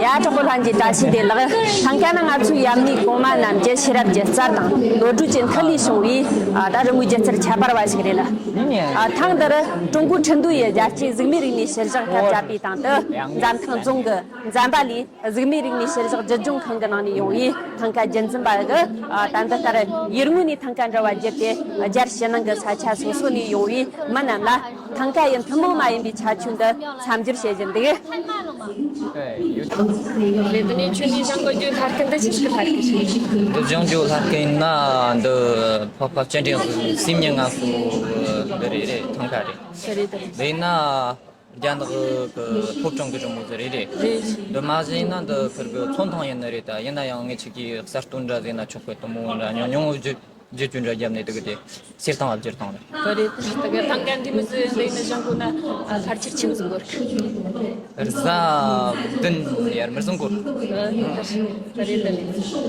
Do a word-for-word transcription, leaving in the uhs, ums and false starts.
ཡ། གྲོགས་པོ་ལྷན་རྒྱས་བཀྲ་ཤིས་བདེ་ལེགས། ཐང་ཀ་ནི་ང་ཚོའི་ཡབ་མེས་གོང་མ་རྣམས་ཀྱི་ཤེས་རབ་ཀྱི་རྩལ་དང་བློ་གྲོས་ཀྱི་མཐུ་ལས་བྱུང་བའི་ཨ་ད་རི་མོའི་སྒྱུ་རྩལ་ཁྱད་པར་བ་ཞིག་རེད་ལ། ཨ་ཐང་འདིར་ཀྲུང་གོའི་ཁྲིན་ཏུའུ་ཡི་རྒྱལ་གཅེས་གཟུགས་མེད་རིག་གནས་ཤུལ་བཞག་ཁྱབ་བརྒྱབ་པའི་སྟེང་དུ་འཛམ་ཐང་རྫོང་གི་འཛམ་བྷ་ལའི་གཟུགས་མེད་རིག་གནས་ཤུལ་བཞག་སྒྲིབ་སྦྱོང་ཁང་གི་ནང་ནས་ཡོང་བའི་ཐང་ཀ་རྒྱུན་འཛིན་པ་གི་ཨ་ད་འདི་ལྟར་ཡུལ་དངོས་ནས་ཐང་ཀ་འདྲ་བ་བརྒྱུད་དེ་རྒྱལ་ཕྱི་ནང་གི་ས་ཆ་སོ་སོ་ནས་ཡོང་བའི་མི་རྣམས་ལ། ཐང་ཀ་ཡི་ཐུན་མོང་མ་ཡིན་པའི་ཁྱད་ཆོས་འདི་མཚམས་སྦྱོར་བྱེད་བཞིན་འདུག། རེད། དེ་ནས་ཁྱོད་ནས་སྦྱང་གི་རྒྱུ་ལྷ་སྐལ་འདི་ཅི་ཞིག་ལྷ་སྐལ་ཞིག་འདི་སྦྱང་རྒྱུ་ལྷ་སྐལ་ཡིན་ན་འདི་འཕགས་པ་སྤྱན་འདྲེན་གྱི་སིལ་སྙན་ངལ་གསོ་འདི་རེད། རེད། ཐང་ཀ་རེད། རེད་དེ། འདི་ཡིན་ན་རྒྱ་ནག་གི་ཕོ་བྲང་གི་རི་མོ་ཟིག་རེད། རེད། རེད། འདི་མ་གཞི་ཡིན་ན་འདི་ཁུར་གི་ཚོན་ཐང་ཡིན་ནི་རེད། ད་ཡིན་ན་ཡང་ངེད་ཆོ་གི་གསར་གཏོད་འདྲ་ཟེར་ན་ཆོག་གི། དུ་མོ་འདྲ་ཉུང་ཉུང་བརྗོད་བརྗོད་བཅོས་འདྲ་བརྒྱབ་ནས་འདུག་གི་དེ་སེར་ཐང་ལ་བསྒྱུར་བཏང་ནས། ད་རེད། ད་ག་ཐང་ཀ་འདི་མི་ཟིག་འདི་ནས་སྦྱང་དགོས་ན་ཨ་ཕལ་ཆེར་ཆི་མོ་ཟིག་འགོར་གི། རེས་གཟའ་བདུན་ཡར་མར་ཟིག་འགོར། ཨ་ད་རེད་ད་རེད།